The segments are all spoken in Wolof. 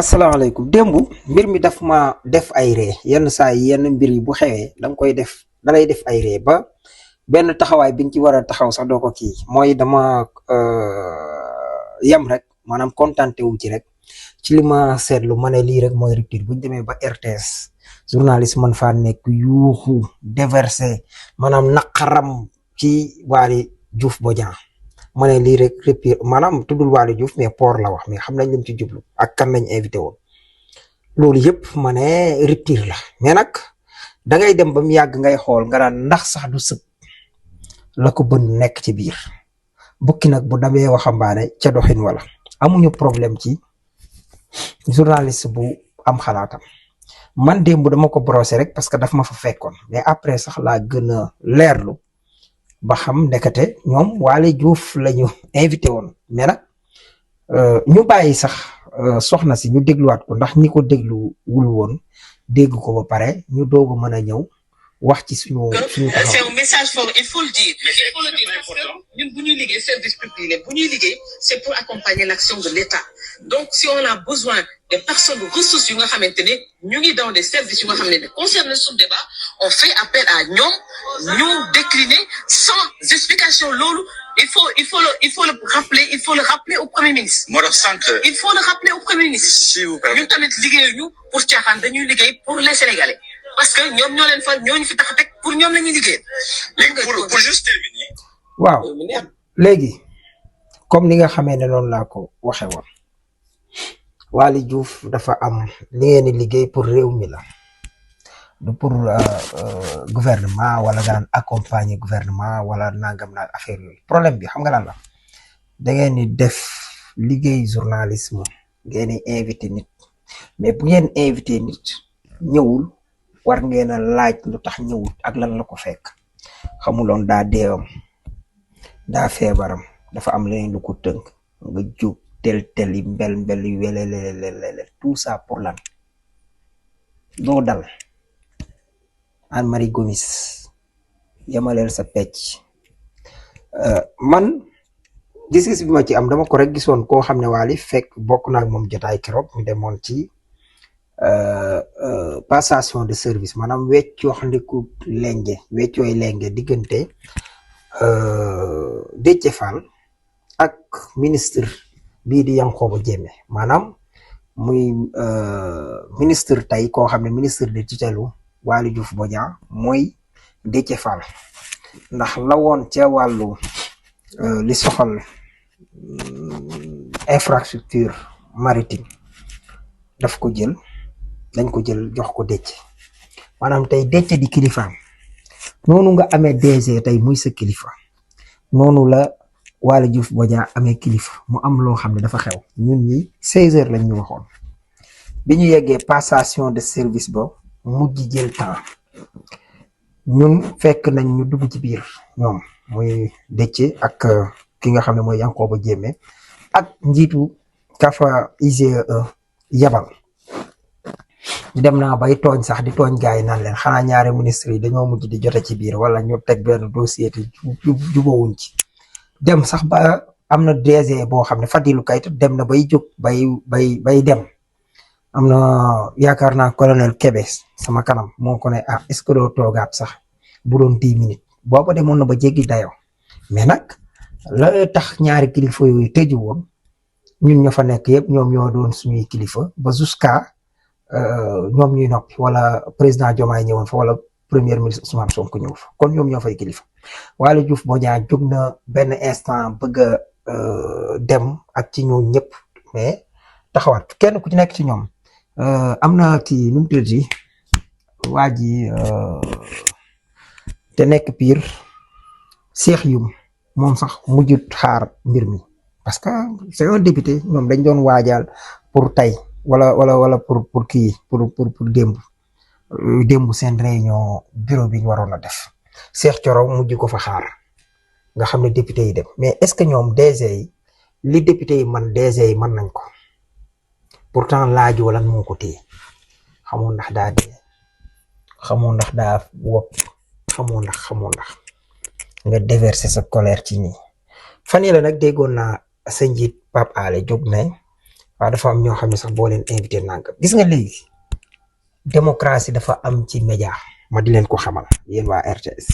asalaamaaleykum démb mbir mi daf ma def ay ree yenn saa yi yenn mbir yi bu xewee danga koy def dalay def ay ree ba benn taxawaay bi nga ci war a taxaw sax doo ko kii mooy dama yem rek maanaam contenté wu ci rek ci li ma seetlu ma ne lii rek mooy rupture bu ñu demee ba RTS journaliste man faa nekk yuuxu déversé maanaam naqaram ci Waly Diouf Bodiang ma ne lii rek rupture maanaam tuddul Waly Diouf mais port la wax mais xam nañ lim ci jublu ak kan lañ invité woon loolu yëpp ma ne rupture la mais nag da ngay dem ba mu yàgg ngay xool nga naan ndax sax du sëb la ko bën nekk ci biir bukki nag bu damee waxambaane ca doxin wala amuñu problème ci journaliste bu am xalaatam man démb dama ko brosser rek parce que daf ma fa fekkoon mais après sax laa gën a leerlu ba xam ndekete ñoom Waly Diouf la ñu invité woon mais nag ñu bàyyi sax soxna si ñu dégluwaat ko ndax ñi ko déglu wul woon dégg ko ba pare ñu doog a mën a ñëw wax ci suñu taxaw. C'est un message fort, il faut le dire. Il faut le dire parce que ñun bu ñuy liggéey service public bu ñuy liggéey c'est pour accompagner l'action de l'État. Donc si on a besoin de personnes de ressources yu nga xamante ne ñu ngi dans des services yu nga xam ne concernent ce débat, on fait appel à ñoom ñu décliner sans explication loolu il faut le rappeler au Premier ministre. moo tax sànq. Il faut le rappeler au Premier ministre. si vous permettez. ñun tamit liggéeyuñu pour caaxaan dañuy liggéey pour les Sénégalais. Parce que ñoom ñoo leen fal ñoo ñu fi tax a teg pour ñoom la ñuy liggéey. léegi pour juste terminer. waaw léegi comme ni nga xamee ne noonu laa ko waxe woon Waly Diouf dafa am li ngeen di liggéey pour réew mi la du pour gouvernement wala nga naan accompagner gouvernement wala nangam naag affaire yooyu problème bi xam nga lan la da ngeen di def liggéey journalisme ngeen di invité nit mais bu ngeen invité nit ñëwul war ngeen a laaj lu tax ñëwul ak lan la ko fekk xamuloon daa deewam daa feebaram dafa am leneen lu ko tënk nga jóg tel yi mbel yi welelelelele tout ça pour lan doo dal Anne Marie Gomis yamaleel sa pecc man gis-gis bi ma ci am dama ko rek gisoon koo xam ne Waly fekk bokk naa ak moom jotaay keroog ñu demoon ci passation de service maanaam weccooxandiku weccooy lenge diggante Déthié Fall ak ministre bii di Yankhoba Diémé maanaam muy ministre tey koo xam ne ministre de tutelle Waly Diouf Bodiang mooy Déthié Fall ndax la woon ca wàllu li soxal infrastructure maritime daf ko jël dañ ko jël jox ko Déthié maanaam tey Déthié di kilifaam noonu nga amee DG tey muy sa kilifa noonu la Waly Diouf Bodiang amee kilifa mu am loo xam ne dafa xew ñun ñi 16h lañ ñu waxoon bi ñu yeggee passation de service ba mujj jël temps ñun fekk nañ ñu dugg ci biir ñoom muy Déthié ak ki nga xam ne mooy Yankhoba Diémé ak njiitu kafa IGE yabal dem naa bay tooñ sax di tooñ gars yi naan leen xanaa ñaari ministre yi dañoo mujj di jote ci biir wala ñu teg benn dossier te jubawuñ ci dem sax ba am na DG boo xam ne Fadilou Keita dem na bay jóg bay dem am na yaakaar naa colonel Kébé sama kanam moo ko ne est-ce que doo toogaat sax bu doon 10 minutes booba demoon na ba jéggi dayoo mais nag la tax ñaari kilifa yooyu tëju woon ñun ña fa nekk yëpp ñoom ñoo doon suñuy kilifa ba jusqu'à ñoom ñuy noppi wala président Diomaye ñëwoon fa wala premier ministre Ousmane Sonko ñëw fa kon ñoom ñoo fay kilifa Waly Diouf Bodiang jóg na benn instant bëgg a dem ak ci ñoo ñëpp mais taxawaat kenn ku ci nekk ci ñoom am na ci nu mu tuddati waa ji te nekk Pire Cheikh Youm moom sax mujjut xaar mbir mi parce que c'est un député ñoom dañ doon waajal pour tey wala pour kii pour démb seen réunion bureau bi ñu waroon a def Cheikh Thioro mujj ko fa xaar nga xam ne député yi dem mais est-ce que ñoom DG yi li député yi man DG yi mën nañ ko pourtant laaju lan moo ko téye xamoo ndax daa dee xamoo ndax daa wopp xamoo ndax nga déverser sa colère ci nii fan yii la nag déggoon naa sa njiit Pape Alé jóg ne waaw dafa am ñoo xam ne sax boo leen invité nangam gis nga léegi démocratie dafa am ci média ma di leen ko xamal yéen waa RTS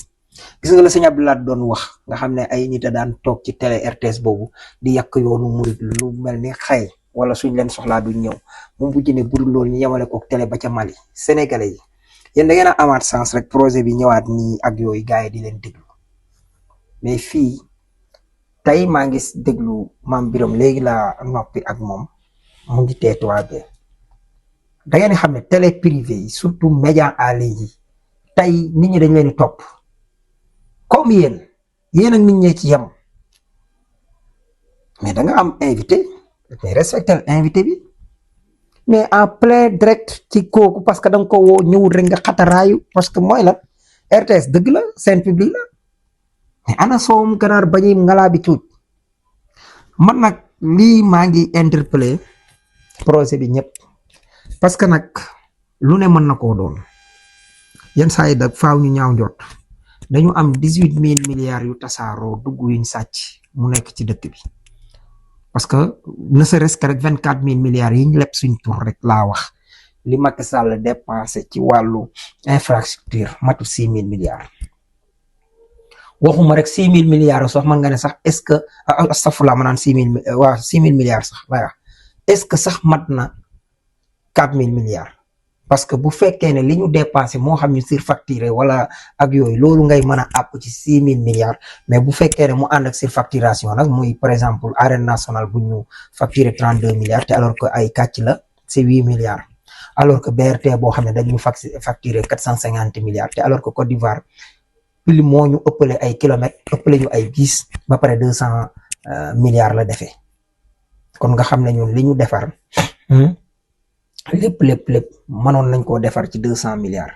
gis nga la sëñ Abdoulaye doon wax nga xam ne ay nit a daan toog ci télé RTS boobu di yàq yoonu murid lu mel ni xëy wala suñ leen soxlaa duñ ñëw moom bu jëne budul loolu ñu yemale ko télé ba ca Mali sénégalais yi yéen da ngeen a amaat sens rek projet bi ñëwaat nii ak yooyu gars yi di leen déglu mais fii tey maa ngi déglu maam Biram léegi laa noppi ak moom mu ngi teetuwaatee da ngeen xam ne télé privé yi surtout média en ligne yi tey nit ñi dañ leen di topp comme yéen ak nit ñee ci yem mais da nga am invité mais respecter invité bi mais en plein direct ci kooku parce que da nga ko woo ñëwul rek nga xataraayu parce que mooy la RTS dëgg la seen public la mais ana soom ganaar bañuy ngalaa bi cuuj man nag lii maa ngi interpellé projet bi ñëpp parce que nag lu ne mën na koo doon yenn saa yi dag faaw ñu ñaaw njot dañu am 18 000 milliards yu tasaaroo dugg yuñ sàcc mu nekk ci dëkk bi parce que ne serait-ce que rek 24 000 milliards yi ñu leb suñ tur rek laa wax li Macky Sall dépensé ci wàllu infrastructure matu 6 000 milliards waxuma rek 6 000 milliards sax man nga ne sax est-ce que astafurlah ma naan 6 000 waaw 6 000 milliards sax waaw est-ce que sax mat na 4 000 milliards parce que bu fekkee ne li ñu dépensé moo xam ñu surfacturé wala ak yooyu loolu ngay mën a àpp ci 6 000 milliards mais bu fekkee ne mu ànd ak surfacturation nag muy par exemple arène nationale bu ñu facturé 32 milliards te alors que ay kàcc la c'est 8 milliards alors que BRT boo xam ne dañu facturé 450 milliards te alors que Côte d'Ivoire pili moo ñu ëppale ay kilomètres ëppale ñu ay bis ba pare 200 milliards la defee kon nga xam ne ñun li ñu defar lépp mënoon nañ koo defar ci 200 milliards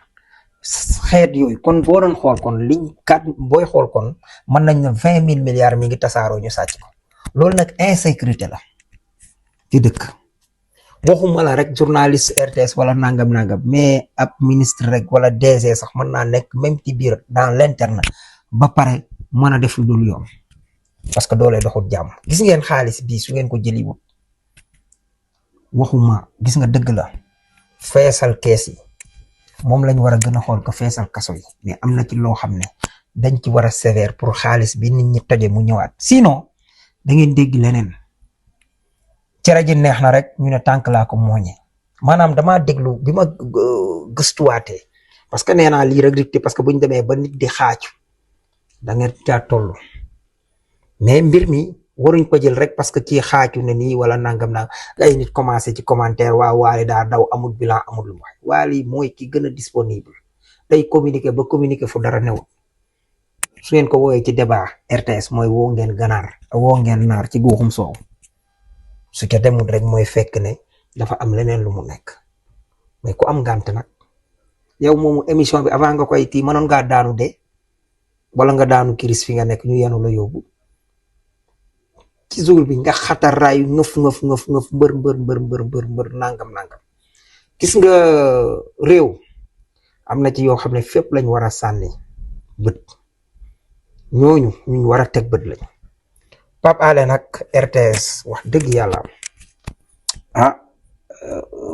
xeet yooyu kon boo doon xool kon liñ kat booy xool kon mën nañ ne 20 000 milliards mi ngi tasaaroo ñu sàcc ko loolu nag insécurité la ci dëkk waxuma la rek journaliste RTS wala nangam mais ab ministre rek wala DG sax mën naa nekk même ci biir dans l'interne ba pare mën a def lu dul yoon parce que doolee doxul jàmm gis ngeen xaalis bii su ngeen ko jëliwut waxuma gis nga dëgg la feesal kees yi moom lañ war a gën a xool ko feesal kaso yi mais am na ci loo xam ne dañ ci war a sévère pour xaalis bi nit ñi toje mu ñëwaat sinon da ngeen dégg leneen cere ji neex na rek ñu ne tànk laa ko mooñe maanaam damaa déglu bi ma gëstuwaatee parce que nee naa lii rek rek parce que buñ demee ba nit di xaacu da ngeen caa toll mais mbir mi waruñ ko jël rek parce que kii xaacu ne nii wala nangam ay nit commencé ci commentaire waa Wally daa daw amul bilan amul lu wax Wally mooy ki gën a disponible day communiquer ba communiquer fu dara newul su ngeen ko woowee ci débat RTS mooy woo ngeen ganaar woo ngeen naar ci guuxum soow su ca demul rek mooy fekk ne dafa am leneen lu mu nekk mais ku am gànt nag yow moomu émission bi avant nga koy tii mënoon ngaa daanu de wala nga daanu kiris fi nga nekk ñu yenu la yóbbu ci jour bi nga xataraayu ngëf mbër nangam gis nga réew am na ci yoo xam ne fépp lañ war a sànni bët ñooñu ñu war a teg bët lañ Pape Alé nag RTS wax dëgg yàlla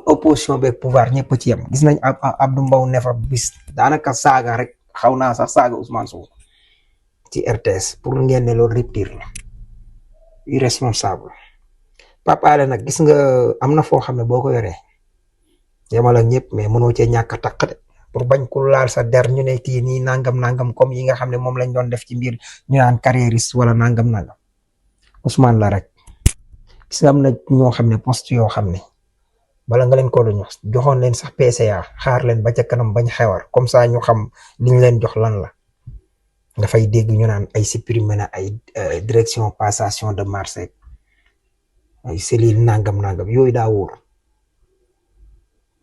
opposition beeg pouvoir ñëpp ci yem gis nañ Abdou Mbow ne fa bis daanaka saaga rek xaw naa sax saaga Ousmane Sonko ci RTS pour ngeen ne loolu rupture la irresponsable Pape Alé nag gis nga am na foo xam ne boo ko yoree yemal ak ñëpp mais mënoo cee ñàkk a taq de pour bañ ku laal sa der ñu ne kii nii nangam comme yi nga xam ne moom lañ doon def ci mbir ñu naan carriériste wala nangam Ousmane la rek gis nga am na ñoo xam ne poste yoo xam ne bala nga leen ko doon joxoon leen sax PCA xaar leen ba ca kanam bañ xewar comme ça ñu xam liñ leen jox lan la nga fay dégg ñu naan ay supprimer na ay direction passation de marché ay cellule nangam yooyu daa wóor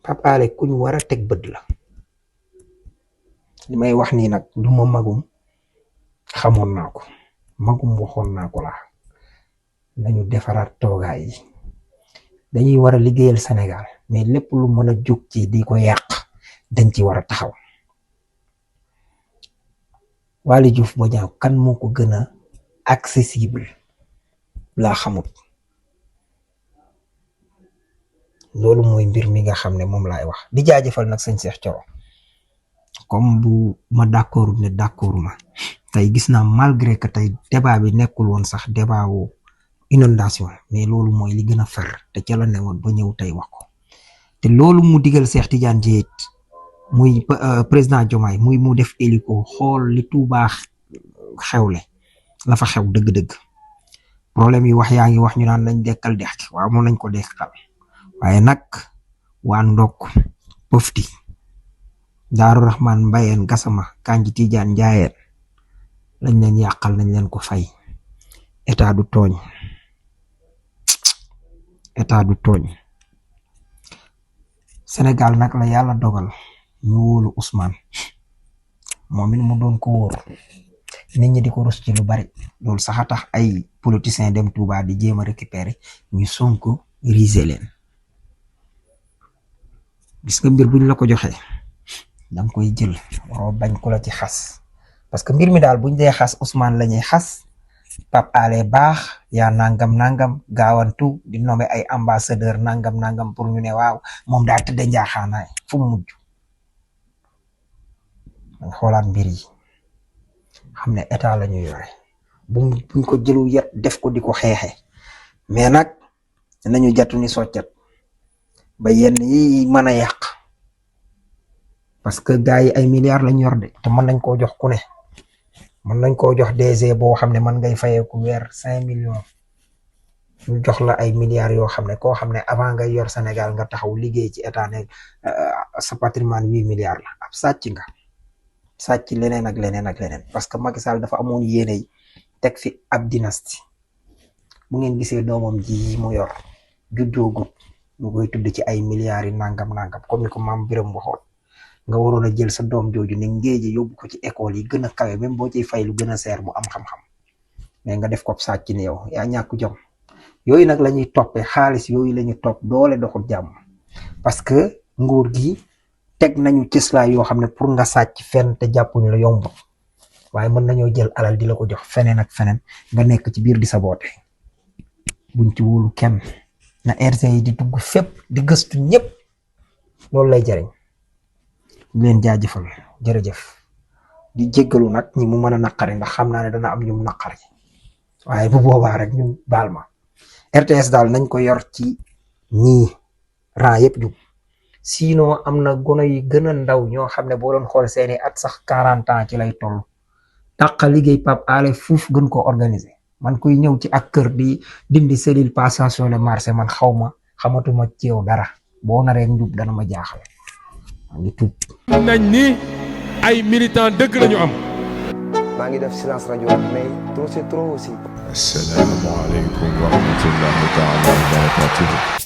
Pape Alé ku ñu war a teg bët la li may wax nii nag du ma magum xamoon naa ko magum waxoon naa ko laa nañu defaraat toogaay yi dañuy war a liggéeyal Sénégal mais lépp lu mën a jóg ci di ko yàq dañ ci war a taxaw Waly Diouf Bodiang kan moo ko gën a accessible laa xamut loolu mooy mbir mi nga xam ne moom laay wax di jaajëfal nag sëñ Cheikh Thioro comme bu ma d'accord ne d'accorduma tey gis naa malgré que tey débat bi nekkul woon sax débat wu inondation mais loolu mooy li gën a fer te ca la ne woon ba ñëw tey wax ko te loolu mu digal Cheikh Tidiane Dièye muy président Diomaye muy mu def hélico xool li Touba xewle la fa xew dëgg-dëgg problème yi wax yaa ngi wax ñu naan nañ dekkal dex gi waaw moom nañ ko dekkal waaye nag waa ndokk pëfti Daaru Rahman Mbayeen Gasama Kanji Tidiane Njaayeen lañ leen yàqal nañ leen ko fay état du tooñ Sénégal nag la yàlla dogal ñu wóolu Ousmane moom it mu doon ko wóor nit ñi di ko rus ci lu bari loolu sax a tax ay politiciens dem Touba di jéem a récupérer ñu Sonko risé leen gis nga mbir buñ la ko joxee danga koy jël waroo bañ ko la ci xas parce que mbir mi daal buñ dee xas Ousmane la ñuy xas Pape Alé baax yaa nangam gaawantu di nommé ay ambassadeur nangam pour ñu ne waaw moom daa tëdd njaaxaanaay fu mu mujj dañ xoolaat mbir yi xam ne état la ñu yore buñ ko jëlu yet def ko di ko xeexe mais nag nañu jatu ni soccat ba yenn yi mën a yàq parce que gars yi ay milliards lañ yor de te mën nañ koo jox ku ne mën nañ koo jox DG boo xam ne man ngay fayeeku weer 5 millions ñu jox la ay milliards yoo xam ne koo xam ne avant ngay yor Sénégal nga taxaw liggéey ci état ne sa patrimoine 8 milliards la ab sàcc nga sàcc leneen ak leneen parce que Macky Sall dafa amoon yéene teg fi ab dynastie bu ngeen gisee doomam ji mu yor juddoogut ñu koy tudd ci ay milliards yi nangam comme ni ko maam Biram waxoon nga waroon a jël sa doom jooju ne ngéeji yóbbu ko ci école yi gën a kawe même boo ciy fay lu gën a seer mu am xam-xam mais nga def ko sàcc ni yow yaa ñàkk jom yooyu nag la ñuy toppee xaalis yooyu la ñuy topp doole doxul jàmm parce que nguur gi teg nañu cëslaay yoo xam ne pour nga sàcc fenn te jàppuñu la yomb waaye mën nañoo jël alal di la ko jox feneen ak feneen nga nekk ci biir di saboote buñ ci wóolu kenn na RG yi di dugg fépp di gëstu ñëpp loolu lay jariñ leen jaajëfal jërëjëf di jéggalu nag ñi mu mën a naqari ndax xam naa ne dana am ñu naqari waaye bu boobaa rek ñu baal ma RTS daal nañ ko yor ci ñii ran yëpp jub sinon am na gono yi gën a ndaw ñoo xam ne boo doon xool seeni at sax 40 ans ci lay toll dàqa liggéey Pape Alé fuuf gën ko organiser man kuy ñëw ci ak kër di dindi cellule passation de marché man xamatuma ci yow dara boo naree njub dana ma jaaxal maa ngi tuub nañ ni ay militant dëgg lañu am. maa ngi def silence radio mais trop c'est trop aussi. Assalaamu aleykum wa rahmatullahi taala wa barakatuh.